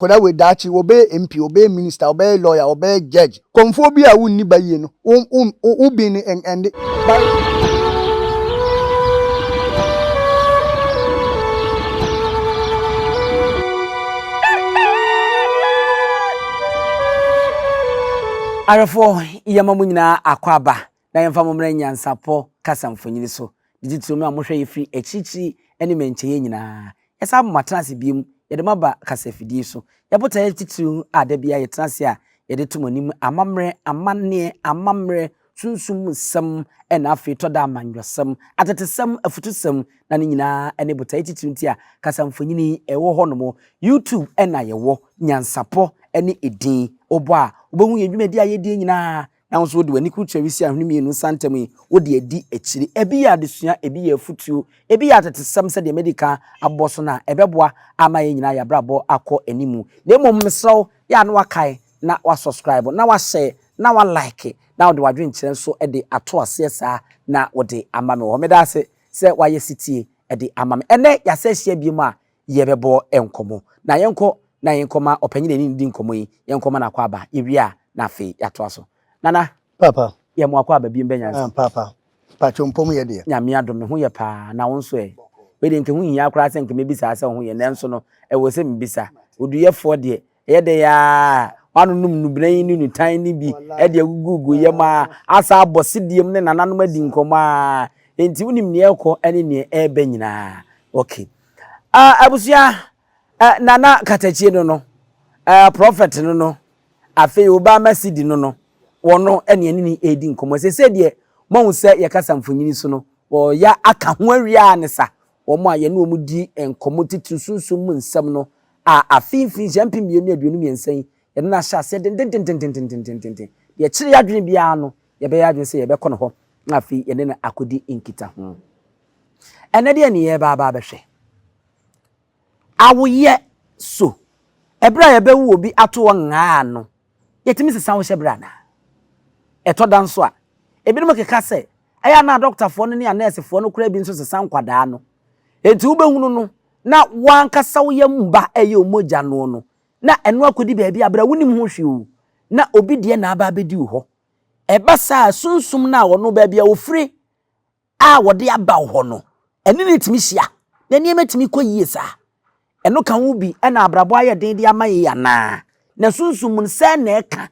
Akwadaa wei daakye wɔbɛyɛ MP, wɔbɛyɛ minister, wɔbɛyɛ lawyer, wɔbɛyɛ judge. Kɔmfoɔ bi a wonni ba yie no, wo wo wo bin no ɛnde. Ba. Ahwɛfoɔ, yɛma mo nyinaa akwaaba na yɛmfa mo mmra nyansapɔ kasa mfonini so. Ne titiriw me a mohwɛ yɛ firi akyirikyiri ne mmɛnkyɛeɛ nyinaa. Yɛsan aba mo atena ase bio, yɛde mo aba kasafidie so. Yɛn botaeɛ titiriw a da biara yɛtena ase a yɛde to mo anim amammerɛ, amanneɛ, amammerɛ, sunsum mu nsɛm ɛna afei tɔ da amanyɔsɛm, atetesɛm, afutusɛm, na ne nyinaa ne botaeɛ titiriw nti a kasamfonini ɛwɔ hɔ nom. YouTube ɛna yɛwɔ, nyansapɔ ne edin. Wobɔ a, wobɛhu yɛn dwumadi a yɛdie nyinaa Na wo nso wode w'ani kurukyerɛ wisi ahwene mmienu nsa ntam yi, wode adi akyiri. Ebi yɛ adesua, ebi yɛ afotuo, ebi yɛ atetesɛm sɛdeɛ madi kan abɔ so no a, ɛbɛboa ama yɛn nyinaa yɛn abrabɔ akɔ animu. Na mmom mesrɛ wo, yɛ a na woakae na woasubscribe, na woahyɛ, na woalike, na wode w'adwenkyerɛ nso de ato aseɛ saa na wode ama me wɔ hɔ. Meda ase sɛ woayɛ setie de ama me. Ɛnnɛ yɛasan ahyia bio a yɛbɛbɔ nkɔmmɔ. Na yɛnkɔ na yɛnkɔma ɔpanyin a yɛne no di nkɔmmɔ yi, yɛnkɔma no akwaaba. Yɛwie a, na afei yɛatoa so. Nana, Papa. yɛ mo akwaaba bio mbɛ nyansa. Ah, Papa. Pacho mpom yɛ deɛ. Nyame adom, me ho yɛ paa. Na wo nso ɛ? Wei deɛ nka ɛho nhia koraa sɛ nka mɛbisa sɛ wo ho yɛ, nanso no, ɛwɔ sɛ mebisa. Oduyɛfoɔ deɛ, ɛyɛ dɛn ara a, woanonom nnubena yi ne nnutan no bi de agugugu yam a, asa abɔ sedeɛ mu ne nananom adi nkɔmmɔ a, enti wonim nea ɛrekɔ ne nea ɛreba nyinaa. Okay. Ah, abusua, eh, Nana Katakyie no no, eh, Prophet no no, afei Obama Sidi no no, wɔno ɛne ɛne ne ɛredi nkɔmmɔ. Sese deɛ, moahu sɛ yɛkasa mfonini so no, wɔya aka ho awie a ne sa, wɔn a yɛne wɔn di nkɔmmɔ titiri sunsum mu nsɛm no, a afe mfirinhyia 2023 yi, yɛne no ahyɛ aseɛ dendendendendendendenden. Deɛ ɛkyere yɛn adwene biara no, yɛbɛyɛ adwene sɛ yɛbɛkɔ ne hɔ na afei yɛne no akɔdi nkitaho. Ɛnnɛ deɛ ne yɛreba aba abɛhwɛ. Awoyɛ so. Ɛberɛ a yɛbɛwo obi ato hɔ ngaa no, yɛtumi sesa wo hyɛberɛ anaa? Ɛtɔ da nso a, ebinom keka sɛ, ɛyɛ a na adɔkotafoɔ no ne anɛɛsefoɔ no koraa bi nso sesa nkwadaa no. Enti wobɛhunu no na wo ankasa wo yam ba ɛyɛ wo mogya noɔ no, na ɛno akɔdi baabi a berɛ a wonim ho hwee o, na obi deɛ na aba abɛdi wo hɔ. Ɛba saa a, sunsum no a ɔno baabi a ɔfiri a wɔde aba wo hɔ no, ɛne no tumi hyia, na nneɛma tumi kɔ yie saa. Ɛno ka ho bi na abrabɔ ayɛ den de ama yɛn anaa? Na sunsum mu no, sɛn na ɛka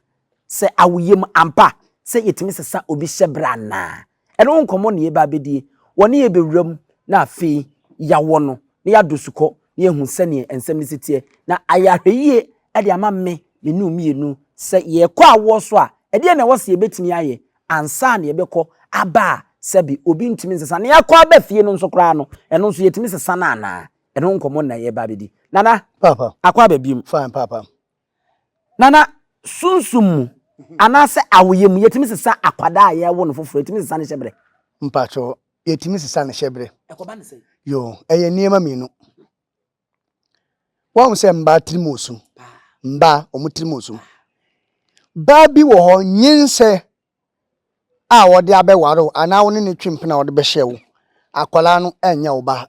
sɛ awoyɛ mu ampa sɛ yɛtumi sesa obi hyɛberɛ anaa? Ɛno ho nkɔmmɔ na yɛreba abɛdie. Wɔne yɛn bɛwura mu na afei yɛawɔ no na yɛadɔ sukɔ na yɛahu sɛdeɛ nsɛm no si teɛ na ayɛ ahwɛyie de ama me, me ne wo mmienu sɛ yɛrekɔ awoɔ so a, ɛdeɛn na ɛwɔ sɛ yɛbɛtumi ayɛ ansa na yɛbɛkɔ aba a sɛbe obi ntumi nsesa na yɛakɔ aba fie no nso koraa no, ɛno nso yɛtumi sesa no anaa? Ɛno ho nkɔmmɔ na yɛreba abɛdi. Nana, Papa. akɔ aba biom. Fine, Papa. Nana, sunsum mu anaasɛ awoyɛ mu, yɛtumi sesa akwadaa a yɛrewo no foforɔ, yɛtumi sesa ne hyɛberɛ? Mpakyɛw, yɛtumi sesa ne hyɛberɛ. Ɛkɔba ne sɛn? Yoo, ɛyɛ nneɛma mmienu. Woahu sɛ mbaa tirim wɔ sum? Mbaa, wɔn tirim wɔ sum. Baa bi wɔ hɔ, nyinsɛ a wɔde abɛware wo anaa wo ne no twe mpena a wɔde bɛhyɛ wo, akwadaa no ɛnyɛ wo ba.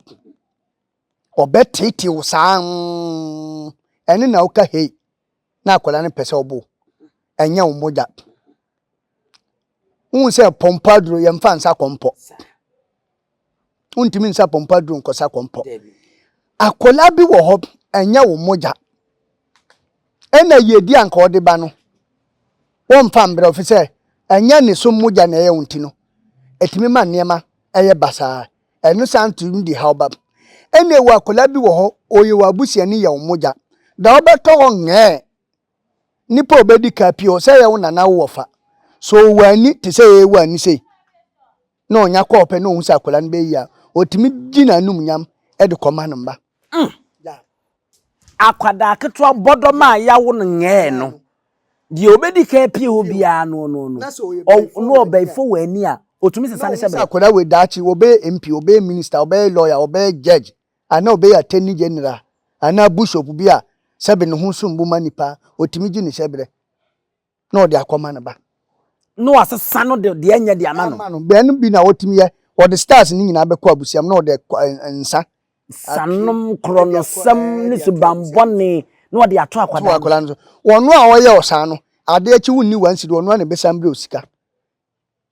Ɔbɛteetee wo saa mm, ɛno na woka hei na akwadaa no pɛ sɛ ɔbo wo. Ɛnyɛ wo mogya. Wohu sɛ pɔmpɔ aduro yɛmfa nsa kɔmpɔ. Wontumi nsa pɔmpɔ aduro nkɔsa kɔmpɔ. Akwadaa bi wɔ hɔ ɛnyɛ wo mogya. Ɛna yiedi anka ɔde ba no wɔmfa mbrɛ wo sɛ ɛnyɛ ne so mogya na ɛyɛ wo nti no ɛtumi ma nneɛma ɛyɛ basaa. Ɛno san tumi de haw ba. Ɛna ɛwɔ akwadaa bi wɔ hɔ ɔyɛ wɔ abusuani yɛ wo mogya. Da wobɛtɔ hɔ ngɛɛ Nipa a obedi ka pii ɔsɛ yɛ wo nana wo wɔfa. So ɔwɔ ani te sɛ yɛwɔ ani sei na ɔnya kɔɔ pɛ na ɔhu sɛ akwadaa no bɛyi a, ɔtumi gye n'anum nyam de kɔma no mma. Mm. Akwadaa ketewa bɔdɔm a yawo no ngɛɛ no, deɛ obedi kan apue hɔ biara no no no, na ɔbɛyifo wɔ ani a, ɔtumi sesa ne hyɛbrɛ. Akwadaa wei daakye ɔbɛyɛ MP, ɔbɛyɛ minister, ɔbɛyɛ lawyer, ɔbɛyɛ judge, anaa ɔbɛyɛ attorney general anaa bishop bi a sɛbe ne ho som bo ma nnipa a, ɔtumi gye ne hyɛberɛ na ɔde akɔma ne ba. Na wasesa no de deɛ ɛnyɛ de ama no. Ama no. Bɛn no bi na wɔtumi yɛ, wɔde stars no nyinaa bɛkɔ abusua mu na wɔde nsa. Nsanom, korɔnosɛm ne subanbɔne. na ɔde ato akwadaa no so. Wɔn a ɔyɛ ɔsaa no, adeɛ akyi wonni one cedi, ɔno ara na ɛbɛsan brɛ sika.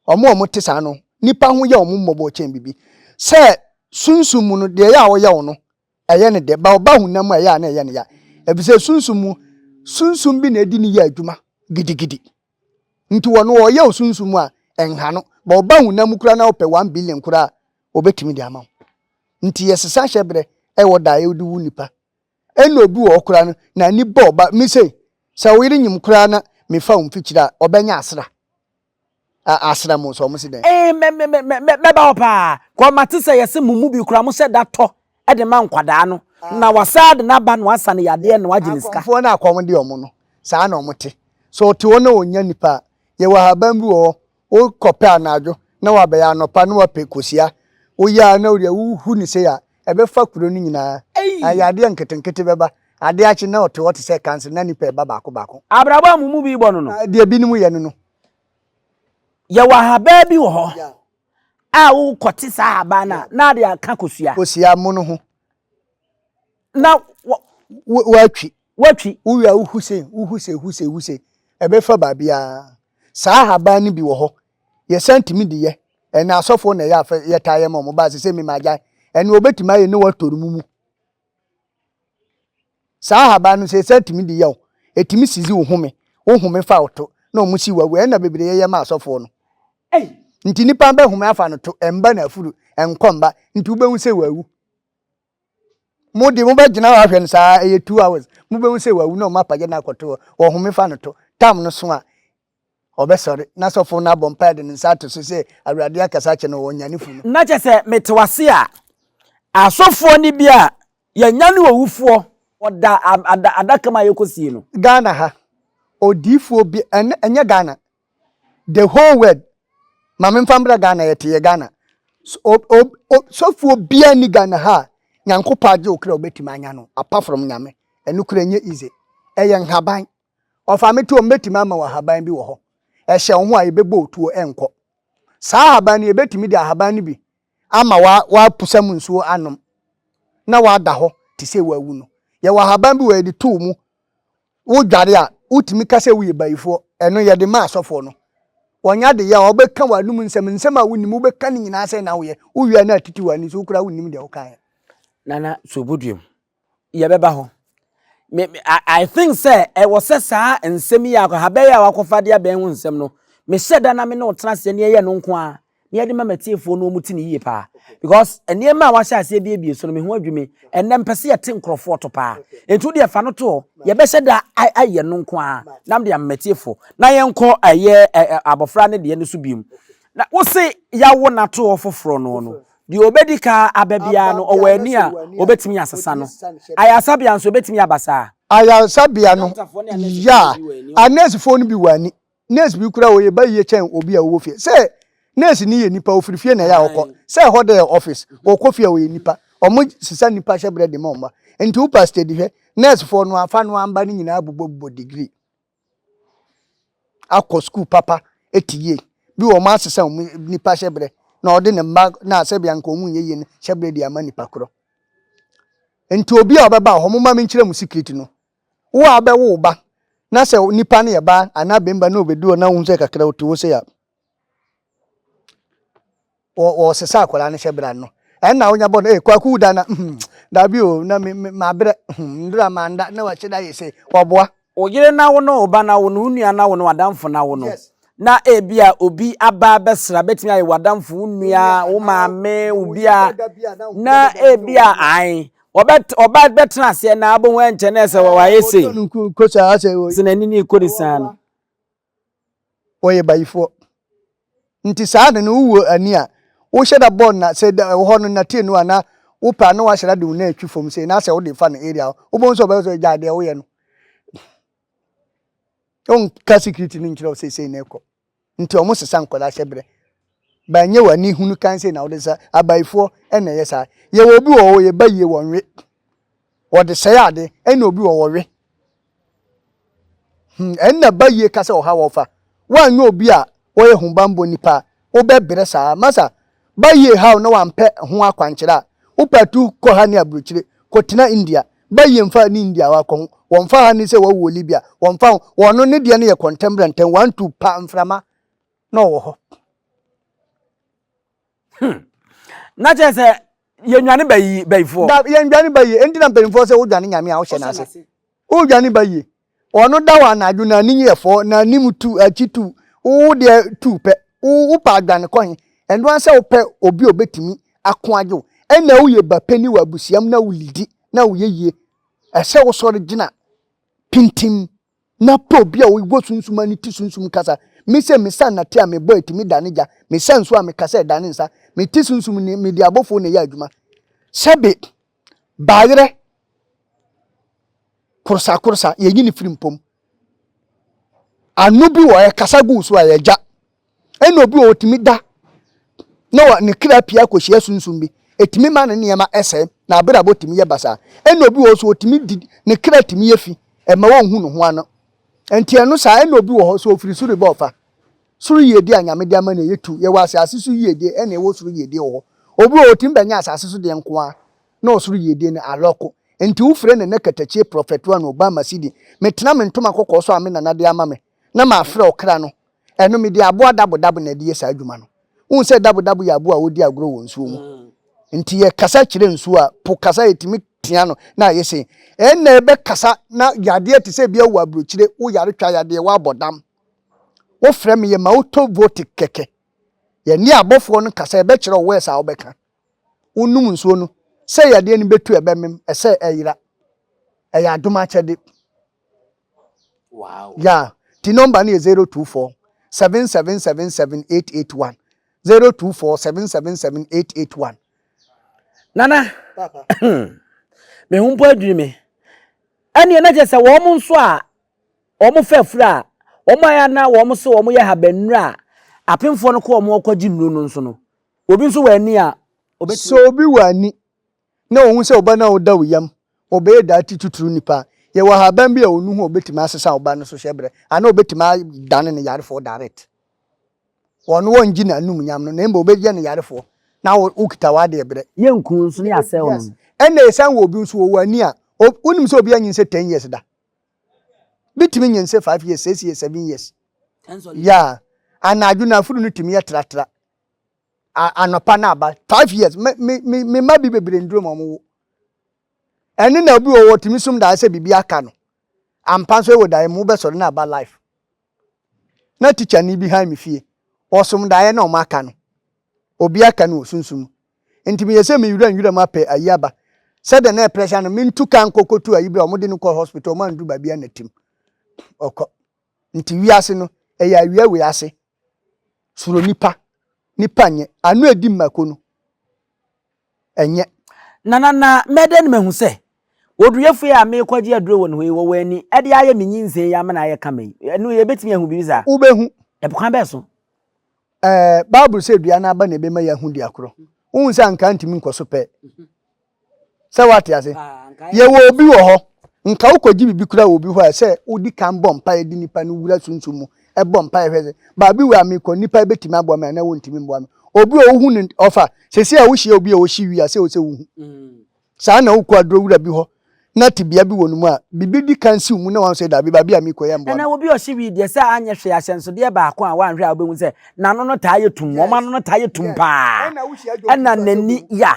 Wɔn a wɔte saa no, nnipa ho yɛ wɔn mmɔbɔ kyɛn biribi. Sɛ sunsum mu no, deɛ ɛyɛ a ɔyɛ wo no, ɛyɛ no dɛ, ba ɔba honam mu a, ɛyɛ a na ɛyɛ no ya. Efisɛ sunsum mu, sunsum bi na ɛdi ne yɛ adwuma gidigidi. Nti wɔn ɔyɛ wo sunsum mu a, ɛnha no. Ba ɔba honam mu koraa na ɔpɛ 1 billion koraa a, ɔbɛtumi de ama wo. Nti yɛsesa hyɛberɛ ɛwɔ da a yɛde wu nipa. Ɛna obi wɔ hɔ koraa no, n'ani bɔ ɔba. Me sei, sɛ wo yere nyim koraa na mefa wo mfikyire a, ɔbɛnya asra. Asra mu nso, wɔn si dɛn? Ee, mɛ mɛ mɛ mɛ mɛba hɔ paa. Kɔ mate sɛ yɛse mo mu bi koraa mo hyɛ da tɔ de ma nkwadaa no, na wasan de n'aba na wasa no yadeɛ na wagye ne sika. Akɔmfoɔ no a kɔm de wɔn no, saa na wɔte. Sɛ ɔte hɔ na ɔnya nipa a, yɛwɔ ahaban bi wɔ hɔ, wokɔpɛ anadwo na wabɛyɛ anɔpa na wapɛ kosua. Woyɛ a na wodeɛ wohu no sei a, ɛbɛfa kuro no nyinaa. Yadeɛ nketenkete bɛba. Adeɛ akye na ɔte hɔ te sɛ kansa na nipa ɛba baako baako. Abrabɔ a mo mu bi bɔ no no. Deɛ binom yɛ no no. Yɛwɔ ahaban bi wɔ hɔ a wokɔte saa ahaban no a na ade aka kosua. Kosua mono ho. Na woatwi. Woatwi. Wowie a wohu sei, wohu sei, hu sei, hu sei. Ɛbɛfa baabiara. Saa ahaban no bi wɔ hɔ. Yɛsan tumi de yɛ. Ɛnna asɔfoɔ na ɛyɛ afɛ yɛtaa yɛ ma wɔn. Baa sɛ sɛ mi ma agyae. Ɛnna wɔbɛtumi ayɛ ne wɔatɔ no mu mu. Saa ahaban no sɛ yɛsan tumi de yɛ o. Ɛtumi sizi wo home. Wo home fa wo to na wɔn si wawu. Ɛnna bebree yɛyɛ ma asɔfoɔ no. Nti nipa bɛhome afa no to, ɛmba na afuru, ɛnkɔ mba. Nti wobɛhu sɛ wawu. Mo de mobɛgyina hɔ ahwɛ no saa, ɛyɛ 2 hours. Mobɛhu sɛ wawu na ɔmo apagya no akɔto hɔ. Wɔhome fa no to. Tam no so a, ɔbɛsɔre. Na sɔfo no abɔ mpae de ne nsa ato so sɛ Awurade akasa akyerɛ no wɔ ɔnyane fu no. Na kyerɛ sɛ mete w'ase a, asɔfoɔ no bi a yɛanyane owufoɔ, wɔda adaka mu a yɛkɔsie no. Ghana ha, odiyifoɔ bi, ɛnyɛ Ghana, the whole world, ma memfa mbra Ghana, yɛte yɛ Ghana. Sɔfoɔ biara ni Ghana ha a, Nyankopɔn agye wo kra a wobɛtumi anya no, apart from Nyame. Ɛno kora ɛnyɛ easy. Ɛyɛ nhaban. Ɔfa me to mbɛtumi ama wo ahaban bi wɔ hɔ. Ɛhyɛ wo ho a yɛbɛbɔ otuo ɛnkɔ. Saa ahaban no yɛbɛtumi de ahaban no bi ama wa wapusa mu nsuo anom na wada hɔ te sɛ wawu no. Yɛwɔ ahaban bi wɔ yɛde too mu wodware a wotumi ka sɛ woyɛ bayifoɔ. Ɛno yɛde ma asɔfoɔ no. Wɔnyɛ de yɛ a wɔbɛka w'anom nsɛm, nsɛm a wonim wobɛka no nyinaa sɛ na woyɛ. Wowie a na atiti w'ani so wokora wonnim deɛ wokaeɛ. Nana Soboduam, yɛbɛba hɔ. Me, me, I, I think sɛ ɛwɔ sɛ saa nsɛm yi a habɛ yi a wakɔfa de abɛn ho nsɛm no, mehyɛ da na me ne wo tena aseɛ ne yɛyɛ no nko ara na yɛde ma m'atiefoɔ no wɔn ti no yie paa because nneɛma a wahyɛ aseɛ biebie so no me ho adwumi. Ɛnnɛ mpɛ sɛ yɛte nkurɔfoɔ to paa, nti wo deɛ fa no to hɔ, yɛbɛhyɛ da ayɛ no nko ara na mede ama m'atiefoɔ na yɛnkɔ ɛyɛ abɔfra no deɛ no so biom. Na wose yɛawo no ato hɔ foforɔ no no, deɛ ɔbɛdi ka aba biara no ɔwɔ ani a ɔbɛtumi asesa no. Ayaresabea nso ɛbɛtumi aba saa? Ayaresabea no, yeah, anɛɛsefoɔ no bi wɔ ani. Nurse bi koraa ɔyɛ ba yie kyɛn obi a ɔwɔ fie. Sɛ nurse ni yɛ nipa, ɔfiri fie na ɛyɛ a ɔkɔ. Sɛ ɛhɔ dɛ yɛ office, ɔkɔ fie a ɔyɛ nipa. Ɔmo sesa nipa hyɛbrɛ de ma ɔmo ba. Nti wo pastor di hwɛ, nurse foɔ no afa no amba no nyinaa bobɔ bobɔ degree. Akɔ school papa, ɛte yie. Bi wɔ ɔmo asesa ɔmo nipa hyɛbrɛ na ɔde ne mma na sɛbea nka ɔmo nyɛ yie no hyɛbrɛ de ama nipa korɔ. Nti obi a ɔbɛba hɔ, momma menkyerɛ mo secret no. Wo a wobɛwo wo ba na sɛ nipa no yɛ baa anaa bɛmba na ɔbɛdu hɔ na wohu sɛ kakra ɔte hɔ sei a, wɔsesa akwadaa no hyɛ bra no. Ɛnna wonya bɔ no, ee Kwaku wo da na hmm, dabi o, na me me mabrɛ, hmm, ndura manda na wahyɛ da yɛ sei, wɔboa. Wo yere na wo no, wo ba na wo no, wo nua na wo no, w'adamfo na wo no. Na ebia obi aba abɛsra, bɛtumi ayɛ w'adamfo, wo nua, wo maame, wo bia, na ebia ae, ɔba bɛtena aseɛ na abɛhu ɛnkyɛ na ɛsɛ wayɛ sei. Sɛ n'ani ne kɔ ne saa no. Wɔyɛ bayifoɔ. Nti saa de no wowɔ ani a, wohyɛ da bɔ na sɛ ɛwɔ hɔ no natie no a na wopɛ a na wahyɛ da de wo nan atwi fam sei na sɛ wode fa no area hɔ, wobɛhu sɛ ɔbɛyɛ sɛ gyae deɛ woyɛ no. Ɔnka secret no nkyerɛ wo sɛ sei na ɛkɔ. Nti ɔmo sesa nkwadaa hyɛbrɛ. Ba nyɛ w'ani hunu kan sei na wode sa abayifoɔ ɛna ɛyɛ saa. Yɛwɔ obi wɔ hɔ ɔyɛ bayie wɔnwe. Wɔde sɛe ade ɛna obi wɔ wɔwe. Hmm, ɛnna bayie ka sɛ ɔha wɔfa. Woanyɛ obi a wɔyɛ hobanbɔ nipa a, wobɛbrɛ saa. Masa, bayie haw na wampɛ ho akwankyerɛ a, wopɛ tu kɔ ha ne aburokyire, kɔtena India. Bayie mfa ne India wakɔ ho. Wɔmfa ha ni sɛ wawu wɔ Libya. Wɔmfa ho. Wɔno ne deɛ no yɛ kɔntɛmbrɛntɛm, wantu pa mframa na ɔwɔ hɔ. Hmm. Na kyerɛ sɛ yɛnwane bayi bayifoɔ. Da yɛndwane bayie. Enti na mpanimfoɔ sɛ wodwane nyame a wohyɛ n'ase. Wodwane bayie. Ɔno da hɔ anadwo na ani yɛ fɔɔ na anim tu akyi tu. Wo deɛ tu pɛ. Wo wopɛ adwane kɔ he? Ɛno ara sɛ wopɛ obi a obetumi ako agye wo. Ɛna woyɛ ba panin wɔ abusua mu na wo lidi na woyɛ yie. Ɛsɛ wosɔre gyina pintim na pɛ obi a ɔwɔ sunsum ani te sunsum kasa. Me sɛ mesa nnate a mebɔ etumi dane gya, mesa nsuo a mekasa ɛdane nsa, mete sunsum ne mede abɔfoɔ na ɛyɛ adwuma. Sɛbe bayerɛ korosakorosa yɛyi ne firi mpom. Ano bi wɔ ɛkasa gu so a yɛgya. Ɛna obi wɔ ɔtumi da na wɔ ne kra pia akɔhyia sunsum bi, ɛtumi ma ne nneɛma ɛsɛe na abrabɔ tumi yɛ basaa. Ɛna obi wɔ so ɔtumi di ne kra tumi yɛ fi, ɛma wɔnhu ne ho ano. Nti ɛno saa ɛna obi wɔ hɔ sɛ ɔfiri soro ba ɔfa. Soro yiedie a Nyame de ama no ɛyɛ tu. Yɛwɔ asase so yiedie ɛna ɛwɔ soro yiedie wɔ hɔ. Obi wɔ hɔ ɔtumi bɛnya asase so deɛ nko ara na ɔsoro yiedie no alɔko. Nti wofrɛ Nana Katakyie Prophet One Obama Sidi, metena me ntoma kɔkɔɔ so a me nana de ama me na mafrɛ ɔkra no Ɛno mede aboa dabodabo na ɛde yɛ saa adwuma no. Wohu sɛ dabodabo yɛ aboa a ɔdi agorɔ wɔ nsuo mu. Nti yɛkasa kyerɛ nsuo a, po kasa yɛtumi tea no na ayɛ sei. Ɛnna ɛbɛkasa na yadeɛ te sɛ bi wɔ aburokyire, wo yare twa yadeɛ, woabɔ dam. Wofrɛ me yɛma wotɔ votic kɛkɛ. Yɛne abɔfoɔ no kasa yɛbɛkyerɛ wo words a wobɛka. Wonom nsuo no, sɛ yadeɛ no bɛtu ɛbɛmem, ɛsɛ ɛyera. Ɛyɛ adom akyɛde. Wow. Yeah. Ti number no yɛ 024 7777 881. 024 777 881. Nana, me ho mpo adwiri me. Ɛneɛ na kyerɛ sɛ wɔn nso a wɔn fɛ afuru a wɔn ayɛ na wɔn so wɔn yɛ habannuro a apemfoɔ no kɔ wɔn kɔgye nnuro no nso no obi nso wɔ ani a obetumi. Sɛ obi wɔ ani na ohu sɛ wo ba no a ɔda wo yam, ɔbɛyɛ daakye titiriw nipa a, yɛwɔ ahaban bi a onu ho a obetumi asesa wo ba no so hyɛbrɛ anaa obetumi adane no yarefoɔ direct. Ɔno ɔngye n'anum nyam no na mmom obɛyɛ no yarefoɔ na wokita w'adeɛ brɛ. Yɛnku wo nso ne yɛasɛe wo no. Yes. Ɛna ɛsan wɔ obi nso ɔwɔ ani a, wonim sɛ obi anyin sɛ 10 years da. Bi tumi nyin sɛ 5 years, 6 years, 7 years. Yeah. Anadwo no afuru no tumi yɛ tratra. anɔpa na aba five years me me me me mma bi bebree nduro ma wɔn wo ɛne na obi wɔ wɔ tumi sum daeɛ sɛ biribi aka no ampa nso ɛwɔ daeɛ mu wobɛsɔre na aba life na tikya ni bi han me fie ɔsom daeɛ na wɔn aka no obi aka no wɔ sunsum nti meyɛ sɛ mewura nwura mu apɛ ayi aba sɛdeɛ na ɛprɛhyɛ no mentu ka nkɔkɔtu ayi berɛ a wɔde no kɔ hospital wɔn anduru baabi a na tim ɔkɔ nti wiase no ɛyɛ awia wei ase Suro nipa. Nipa nyɛ. Ano edi mmako no, ɛnyɛ. Nana, na mɛdɛn na mahu sɛ oduruyɛfo yi a merekɔgye aduro wɔ ne hɔ yi, wɔwɔ ani de ayɛ me nyinsɛn yi ama no ayɛ kama yi? Ɛno yɛbɛtumi ahu biribi saa? Wobɛhu. Kwan bɛn so? Ɛɛ, Bible sɛ dua no aba na ɛbɛma yɛahu dua korɔ. Wohu sɛ ankaa ntumi nkɔ so pɛɛ. Sɛ woate ase? Yɛwɔ obi wɔ hɔ, nka wokɔgye biribi koraa wɔ obi hɔ a, sɛ wodi kan bɔ mpaeɛ de nipa no wura sunsum mu, bɔ mpaeɛ hwɛ sɛ, baabi wei a mekɔ, nipa yi bɛtumi aboa me anaa wɔntumi mmoa me. Obi wɔ wohu no ɔfa, seesei a wohyia obi a ɔhye wie a, sɛ sɛ wohu. Saa na wokɔ aduro wura bi hɔ na tebea bi wɔ no mu a, biribi di kan si wo mu na wahu sɛ dabi, baabi a mekɔ yi ɛmmoa me. Ɛnna obi a ɔhye wii deɛ, sɛ anyɛ hwee ahyɛnsodeɛ baako a woanhwɛ a wobɛhu sɛ n'ano no taa yɛ tumm, wɔn ano no taa yɛ tumm paa, ɛnna n'ani ya,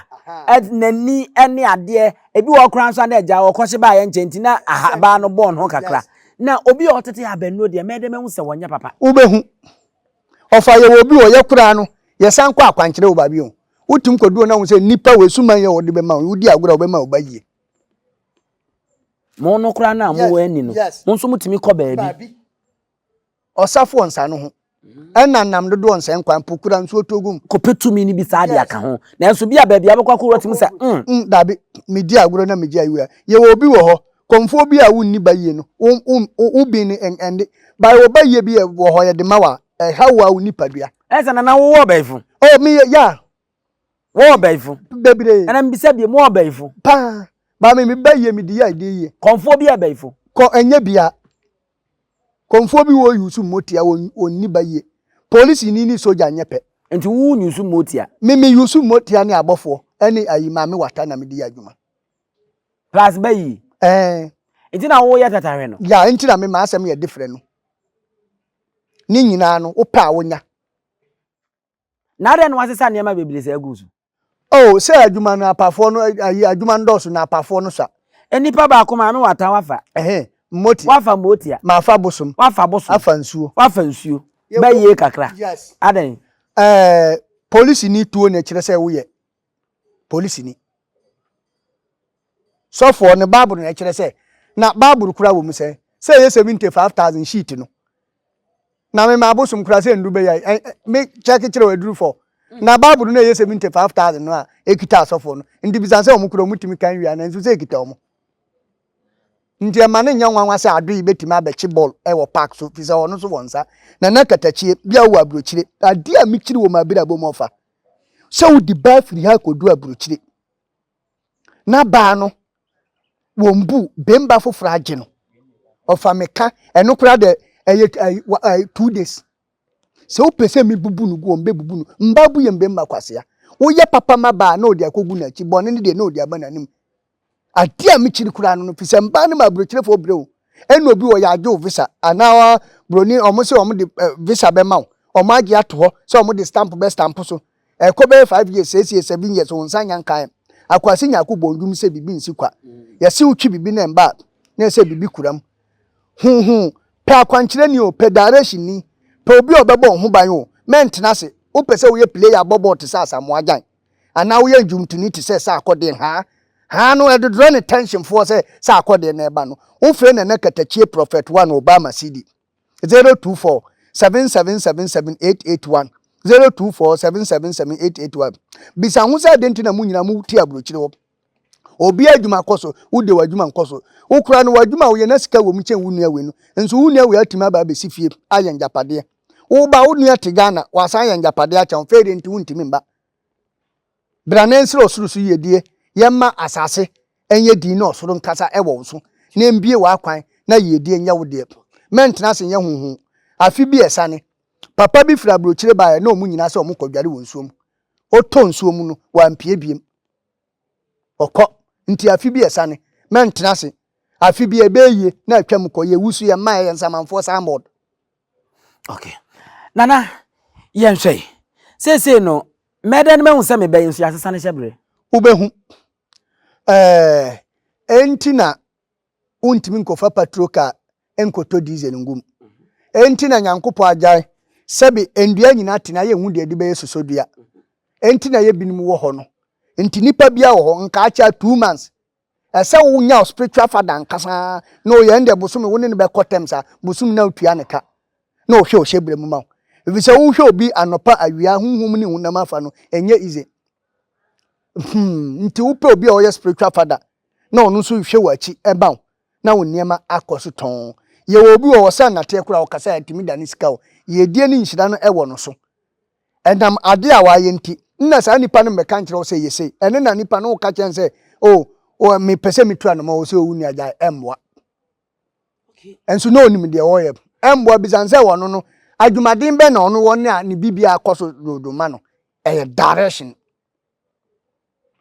n'ani ne adeɛ, ebi wɔ hɔ koraa nso a na agya ɔkɔhye baeɛ nkyɛn nti na ahabaa no bɔɔ ne ho kakra. Na obi a ɔtete abɛnnuro deɛ, mɛyɛ dɛ mahu sɛ wɔnyɛ papa. Wobɛhu. Ɔfa yɛwɔ obi wɔ yɛ koraa no, yɛsan kɔ akwankyerɛ wɔ baabi o. Wotim kɔduro na wohu sɛ nnipa wɔ suman yɛ wɔde bɛma wo, wodi agorɔ a wɔbɛma wo ba yie. Mo no koraa no a mowɔ ani no, mo nso motumi kɔ baabi. Ɔsafo ɔnsa no ho. Ɛna nam dodoɔ nsɛn nkwan po kura nsuo tɔ gum. Kɔpɛ tumi no bi saa de aka ho. Nanso bi a baabi a wobɛkɔ akɔwura tumi sɛ, mm. Mm, dabi, medi agorɔ na megye ayiwa. Yɛwɔ obi wɔ hɔ, kɔmfoɔ bi a wonni ba yie no, wo, wo, wo bin no ɛnde. Ba yɛwɔ ba yie bi wɔ hɔ yɛde ma wo a, ɛha wo a wo nipadua. Ɛyɛ sɛ nana wowɔ ɔbɛyifo. Oh, meyɛ, ya. Wowɔ ɔbɛyifo. Bebree. Ɛna mbisa bie, mowɔ ɔbɛyifo. Paa. Ba me, me ba yie, medi yɛ adeɛ yie. Kɔmfoɔ bi yɛ bɛyifo. Kɔ, ɛnyɛ bia. Kɔmfoɔ bi wɔ use motia wɔn nni ba yie. Polisi ni ne soja nyɛ pɛ. Nti wo use motia? Me me use motia ne abɔfoɔ ɛne ayi maame wata na me de yɛ adwuma. Plus ba yie? Ɛɛ. Nti na woyɛ tatahwe no? Ya, nti na me m'asɛm yɛ different no. Ne nyinaa no, wopɛ a wonya. Na adɛn na wasesa nneɛma bebree saa agu so? Oh, sɛ adwuma no apafoɔ no ayi adwuma no dɔɔso na apafoɔ no sua. Nnipa baako maame wata wafa. Ɛhɛn, mmoti. Wafa mmotia. Mafa bosom. Wafa bosom. Afa nsuo. Wafa nsuo. Bɛyie kakra. Yes. Adɛn? Ɛɛ, polisini tuo na ɛkyerɛ sɛ woyɛ polisini. Sɔfoɔ no Bible na ɛkyerɛ sɛ na Bible kura wɔ mu sɛ sɛ ɛyɛ 75,000 sheet no. Na me ma abosom kura sɛ ndu bɛyɛ ɛ me kyɛke kyerɛ wɔ aduru fɔ. Na Bible no ɛyɛ 75,000 no a ɛkita asɔfoɔ no. Nti bisa sɛ wɔn kura wɔn tumi kan wia nanso sɛ ɛkita wɔn. Nti ɛma no nyɛ nwanwa sɛ adoe bɛtumi abɛkye bɔɔl wɔ park so fi sɛ ɔno nso wɔ nsa. Nana Katakyie, bi a wowɔ aburokyire, adeɛ a mekyiri wɔ m'abirabɔ mu ɔfa sɛ wode baa firi ha kɔdu aburokyire na baa no wɔn bu bemba foforɔ agye no ɔfa meka ɛno koraa dɛ ɛyɛ 2 days. Sɛ wopɛ sɛ mebubu no gu wɔn bɛbubu no mba bu yɛ mbemba kwasea. Woyɛ papa ma baa na ɔde akɔgu n'akyi, bɔne no deɛ na ɔde aba n'anim. Adeɛ a mekyiri koraa no no fi sɛ mbaa no ma aburokyerefoɔ brɛ o. Ɛna obi wɔ yɛagye wo visa anaa buroni ɔmo sɛ ɔmo de visa bɛma wo, ɔmo agye ato hɔ sɛ ɔmo de stamp bɛ stamp so. Ɛkɔ bɛyɛ 5 years, 6 years, 7 years, wɔn nsa nya nkan. Akwasi Nyako bɔ ndwom sɛ bibi nsi kwa. Yɛsi wotwi bibi na mba na ɛsɛ bibi kura mu. Huhu pɛ akwankyerɛ ni o, pɛ direction ni, pɛ obi a ɔbɛbɔ wo ho ban o. Mɛntena ase. Wopɛ sɛ woyɛ player bɔ bɔɔl te sɛ Asamoah Gyan anaa woyɛ ndwomtoni te sɛ Sarkodie haa haa no ɛdodorɔ ne tension foɔ sɛ Sarkodie na ɛba no. Wofrɛ Nana Katakyie Prophet One Obama CD 024 7777 881, 024 777 881. Bisa ho sɛ adɛn nti na mo nyinaa mo te aburokyire hɔ, obi adwuma kɔ so, wode w'adwuma nkɔ so. Wokura no w'adwuma a woyɛ na sika wɔ mu kyɛn wo nua wei no nso. Wo nua wei atumi aba abɛsi fie ayɛ ngyapadeɛ. Woba, wo nua te Ghana wasan ayɛ ngyapadeɛ akyɛn wo fɛɛdeɛ nti wontumi mba. Bra na nsrɛ ɔsoro so yiedie, yɛmma asase nyɛ din na ɔsoro nkasa wɔ wo so na mbie w'akwan na yiedie nyɛ wo deɛ. Mɛntena ase nyɛ huhu. Afe bi a ɛsane, papa bi firi aburokyire baeɛ na ɔmo nyinaa sɛ ɔmo kɔdware wɔ nsuo mu. Ɔtɔ nsuo mu no, wampie biem. Ɔkɔ. Nti afe bi a ɛsane, mɛntena ase. Afe bi a ɛbɛyɛ yie na atwam kɔ, yɛwu so yɛmma yɛyɛ nsamanfoɔ signboard. Okay. Nana, yɛnhwɛ yi. Seesei no, mɛdɛn no mahu sɛ mebɛyɛ nso yɛasesa no hyɛ berɛ? Wobɛhu. Ɛɛ, enti na wontumi nkɔfa patrol car nkɔtɔ diesel ngu mu. Enti na Nyankopɔn agyae sɛbe ndua nyinaa tena yɛnhu deɛ ɛde bɛyɛ sosodua. Enti na yɛ binom wɔ hɔ no. Nti nipa biara wɔ hɔ, nka akyɛ 2 months. Ɛsɛ wonya wo spiritual father ankasa na ɔyɛ ɛndeɛ bosome wo ne no bɛkɔ tɛm saa bosome na wotua ne ka na ɔhwɛ ɔhyɛ berɛ mu ma wo. Ɛfiri sɛ wohwɛ obi anɔpa awia honhom ne honam afa no ɛnyɛ easy. Nti wopɛ obi a ɔyɛ spiritual father na ɔno nso hwɛ w'akyi ɛba wo na wo nneɛma akɔ so tɔn. Yɛwɔ obi wɔ hɔ sɛ nnateɛ koraa ɔkasa a ɛtumi da ne sika o. Yiedie ne nhyira no ɛwɔ no so. Ɛnam ade a wayɛ nti, nna saa nipa no mmɛka nkyerɛ wo sɛ yɛ sei. Ɛno na nipa no woka kyerɛ no sɛ, oh, oh, mepɛ sɛ metu anoma wɔ sɛ owu nua gyae, ɛmmoa. Nso na onim deɛ ɔyɛ. Ɛmmoa bisa sɛ wɔno no, adwumaden bɛn na ɔno wɔ ne a ne biribiara kɔ so dwoodwoo ma no. Ɛyɛ direction.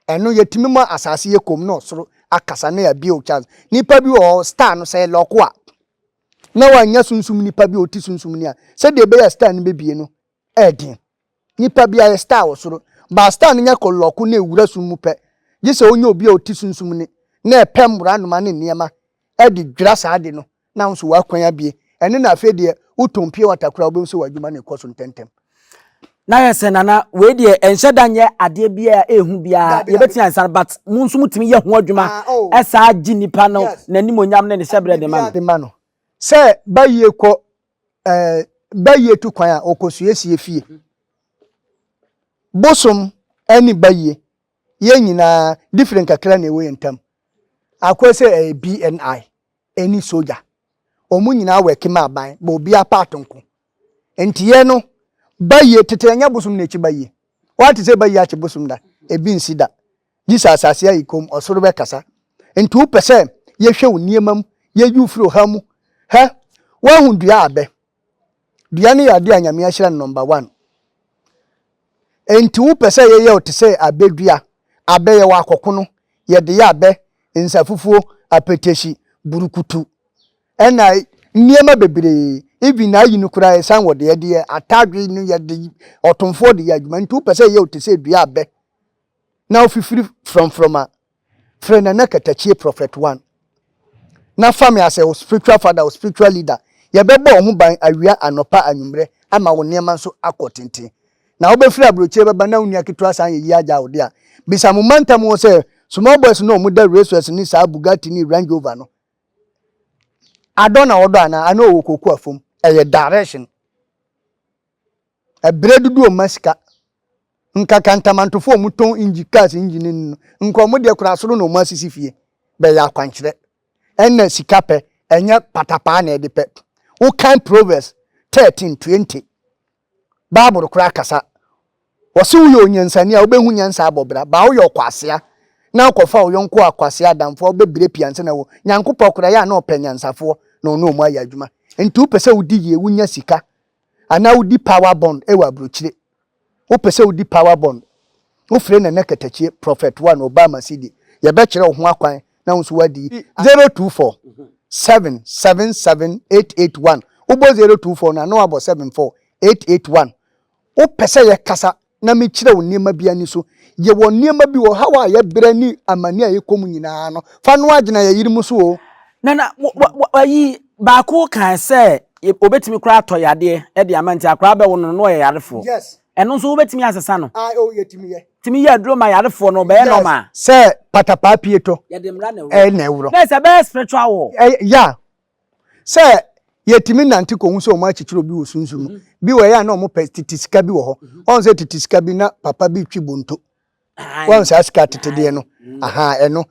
Ɛno yɛtumi ma asase yɛ kom na ɔsoro akasa na yɛabie wo chance. Nipa bi wɔ hɔ star no sɛ lɔko a, na wanya sunsum nipa bi a ɔte sunsum ni a, sɛdeɛ ɛbɛyɛ star no bɛbie no, ɛɛden. Nipa bi ayɛ star wɔ soro. Ba star no nya kɔ lɔko na ewura sum mu pɛ. Gye sɛ onya obi a ɔte sunsum ni na ɛpɛ mmora nnoma ne nneɛma ɛde dwira saa ade no na nso w'akwan abie. Ɛno na afei deɛ wotɔn pure water koraa wobɛhu sɛ w'adwuma no rekɔ so ntɛmntɛm. Na yɛ sɛ Nana, wei deɛ ɛnhyɛ da nyɛ adeɛ bi a ɛhu biara, yɛbɛtumi ayɛ saa but mo nso motumi yɛ ho adwuma ɛsaa gye nipa no n'animonyam ne ne hyɛberɛ de ma no. De ma no. Sɛ bayie kɔ ɛɛ bayie tu kwan a ɔkɔsuasie fie. Bosom ne bayie yɛn nyinaa different kakra na ɛwɔ yɛn ntam. Akɔyɛ sɛ ɛyɛ BNI ɛne soja. Wɔn nyinaa wɔ ɛkema aban bɛ obiara part nko. Nti yɛn no bayie tete ɛnyɛ bosom na ekyi bayie. Wate sɛ bayie akye bosom da? Ebi nsi da. Gye sɛ asase ayi kom, ɔsoro bɛkasa. Nti wopɛ sɛ yɛhwɛ wo nneɛma mu, yɛyi wo firi ɔhaw mu. Hɛ! Woahu dua abɛ? Dua no yɛ adeɛ a Nyame ahyira no number one. Enti wopɛ sɛ yɛyɛ wo te sɛ abɛ dua? Abɛ yɛwɔ akɔkono, yɛde yɛ abɛ, nsafufuo, apɛtɛhyi, burukutu, ɛna nneɛma bebree. Even ayi no koraa yɛsan wɔ deɛ yɛde yɛ atadwe no yɛde ɔtomfoɔ de yɛ adwuma. Nti wopɛ sɛ yɛ wo te sɛ dua abɛ na wofifiri frɔmfrɔm a, frɛ Nana Katakyie Prophet One na fa me asɛ wo spiritual father, wo spiritual leader. Yɛbɛbɔ wo ho ban awia, anɔpa, anwummerɛ ama wo nneɛma nso akɔ tenten. Na wobɛfiri aburokyire bɛba na wo nua ketewa san yɛ yie agya wo de a, bisa mo mantam hɔ sɛ small boys no a wɔda Rolls Royce ne saa Bugatti ne Range Rover no, adɔ na wɔdɔ anaa? Anaa ɔwɔ kooko afam? Ɛyɛ direction. Ɛbrɛ dodoɔ mma sika. Nka kantamantofoɔ a wɔtɔn engine cars engine no nka wɔn deɛ koraa soro na wɔn asisi fie. Bɛyɛ akwankyerɛ. Ɛna sika pɛ ɛnyɛ patapaa na ɛde pɛ. Wokan Proverbs 13:20 Bible koraa kasa. Wɔse woyɛ onyansani a wobɛhu nyansa abɔ bra, baa woyɛ ɔkwasea na wokɔfa wo yɔnko akwasea adamfoɔ a wobɛbrɛ pii ansa na wo. Nyankopɔn koraa ɛyɛ a na ɔpɛ anyansafoɔ na ɔne wɔn ayɛ adwuma. Nti wopɛ sɛ wodi yie, wonya sika anaa wodi power bond wɔ abrokyire. Wopɛ sɛ wodi power bond, wofrɛ Nana Katakyie, Prophet One, Obama CD, yɛbɛkyerɛ wo ho akwan na wo nso woadi. 024 777 881, wobɔ 024 no a na wabɔ 74 881. Wopɛ sɛ yɛkasa na mekyerɛ wo nneɛma bi ani so. Yɛwɔ nneɛma bi wɔ haw a yɛbrɛ ne amane a yɛkɔ mu nyinaa no, fa no ara gyina yɛn yere mu so o. Nana, ayi baako kae sɛ obetumi koraa atɔ yadeɛ de ama nti akwadaa bɛwo no no na ɔyɛ yarefoɔ. Yes. Ɛno nso wobɛtumi asesa no? Ah, oh, yɛtumi yɛ. Tumi yɛ aduro ma yarefoɔ no ɔbɛyɛ normal? Yes. Sɛ patapaa pie tɔ. Yɛde mmara na ɛworɔ. Ɛna ɛworɔ. Na ɛsɛ ɛbɛyɛ spiritual war. Yeah. Sɛ yɛtumi nante kɔhu sɛ wɔn akyekyere obi wɔ sunsum mu. Bi wɔ ɛyɛ a na wɔn pɛ tete sika bi wɔ hɔ. Wɔn sɛ tete sika bi na papa bi twi bonto. Wɔn saa sika tete deɛ no. Aha ɛno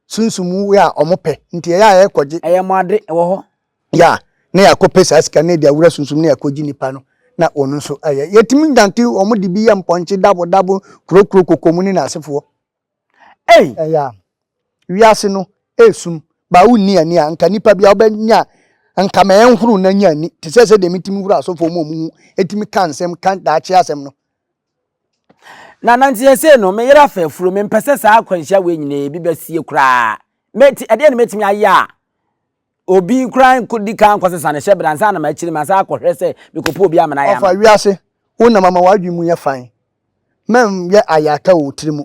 sunsum mu yɛ a wɔn pɛ nti ɛyɛ a yɛkɔgye. Ɛyɛ mo ade ɛwɔ hɔ. Ya na yɛakɔpɛ saa sika no de awura sunsum na yɛakɔgye nipa no na wɔn nso ayɛ. Yɛtumi nante wɔn de bi yɛ mpɔnkye dabo dabo kuro kuro koko mu ne n'asefoɔ. Ei! Ɛyɛ a, wiase no esum, ba wonni ani a, nka nipa bi a wobɛnya nka ma ɛnhoro na nya ani, te sɛ sɛdeɛ metumi horo asɔfoɔ mu a wɔn hu tumi ka nsɛm ka daakye asɛm no. Na na nti seesei no, me yere afa afuro, mempɛ sɛ saa akwanhyia wei nyinaa bi bɛsie koraa. Mɛti, ɛdeɛn na mɛtumi ayɛ a obi koraa nkɔdi kan nkɔsesa ne hyɛberɛ ansa na m'akyiri masan akɔhwɛ sɛ mekɔpɛ obi amena ayɛ ama. Ɔfa wiase, wonam ama w'adwene mu yɛ fann. Mɛnyɛ ayaka wɔ wo tiri mu.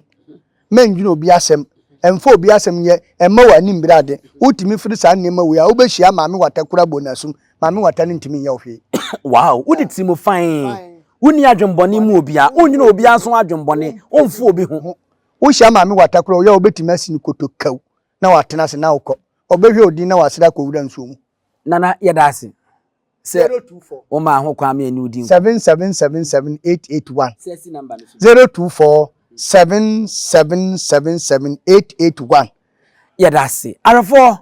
Mɛndwene obi asɛm. Mfa obi asɛm nyɛ mma w'ani mmere ade. Wotumi firi saa nneɛma wei a, wobɛhyia Maame Wata koraa bɔ no asum. Maame Wata no ntumi nyɛ wo hwee. Wow, wode tiri mu fann. Wonni adwembɔne mu obiara. Wonnwene obiara nso ho adwembɔne. Womfa obi ho. Wohyia Maame Wata koraa, ɔyɛ a wobɛtumi asi no kotokaw na watena ase na wokɔ. Ɔbɛhwɛ wo din na wasere akɔwura nsuo mu. Nana, yɛda ase. Sɛ womaa ho kwan ma yɛne wo di nkɔmmɔ. 7777 881 024 7777 881. Yɛda ase. Awerɛfoɔ,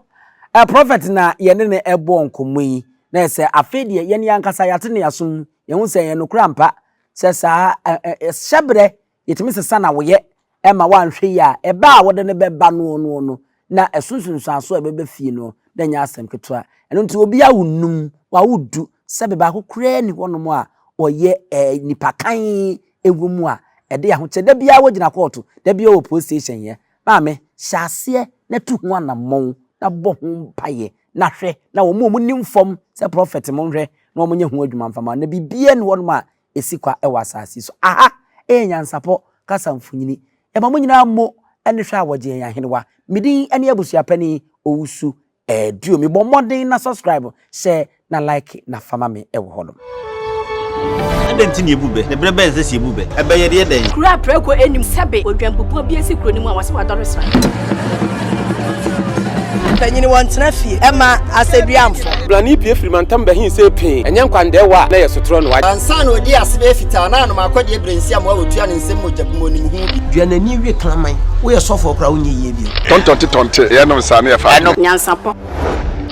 eh, Prophet na yɛne no ɛbɔɔ nkɔmmɔ yi, na yɛ sɛ afei deɛ yɛn yɛn ankasa yɛate ne yɛasom mu, yɛhu sɛ ɛyɛ nokorɛ ampa sɛ saa eh, eh, hyɛberɛ Yɛtumi sesa na woyɛ ma woanhwɛ yie a, ɛba a wode no bɛba noɔ noɔ no, na ɛso nsunsuansoɔ a ɛbɛba fie no, na ɛnyɛ asɛm ketewa. Ɛno nti obi awo num, wawo du, sɛbe baako koraa nni hɔnom a ɔyɛ eh, nipa kann wɔ mu a ɛde ahokyɛ. Da biara wogyina kɔɔto, da biara wɔ police station yɛ. Maame, hyɛ aseɛ na tu ho anammɔn na bɔ ho mpaeɛ na hwɛ na wɔn a wɔnim fam sɛ prɔfɛt mo nhwɛ na wɔnyɛ ho adwuma mfa ma wo. Na biribiara nni hɔnom a ɛsi kwa wɔ asase so. Aha yɛ nyansapɔ kasa mfonini. Yɛma mo nyinaa mo ne hwɛ a wɔgye yɛn ahenewa. Me din ne Abusuapanin Owusu Aduo. Mebɔ mmɔden na subscribe, share na like na fa ma me wɔ hɔnom. Adɛn nti na yebu bɛ? Na bere bɛn na ɛsɛ sɛ yebu bɛ? Ɛbɛ yɛ deɛ dɛn? Kuro a prako nnim sɛbe odwanbubuo bi asi kuro no mu a wɔse wadɔre sran. Panyin wɔntena fie ɛma asɛduamfo. Blani pue firi mantam bɛhe see pee, ɛnyɛ nkwandɛɛwa a na ɛyɛ sotorɔ no wa. Ansa na ɔdii ase bɛyɛ fitaa na anom akɔdeɛ berɛ nsi amoa wɔtua ne nsam mogya gu mu ɔnim ho bi. Dua n'ani we kraman. Woyɛ sɔfoɔ koraa wonyɛ yie bio. Tɔntɔnte tɔnte yɛnom saa ne yɛfa adeɛ. Nyansapɔ.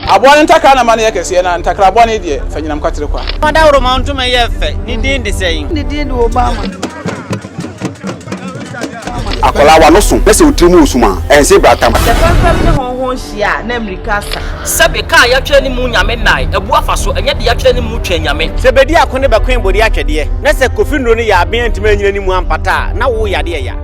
Aboa no ntakra na ma no yɛ kɛseɛ, na ntakra bɔne deɛ, fa nyinam kwatere kwa. Ɔdawuroma ntoma yɛ fɛ, ne din de sɛn? Ne din de Obama. Akwadaa w'ano so na sɛ wo tiri mu resum a, ɛnse bratam. Sɛ fɛmfɛm ne hɔnhɔn hyia a, na mmirika asa. Sɛbe, ka a yɛatwerɛ ne mu Nyame nnae, abu afa so, ɛnyɛ deɛ yɛatwerɛ ne mu Twɛn Nyame. Sɛ bedi ako ne bɛkoe bode atwɛdeɛ, na sɛ Kofi nnuro no yɛ aben antumi anyina ne mu ampata a, na wo yadeɛ ya.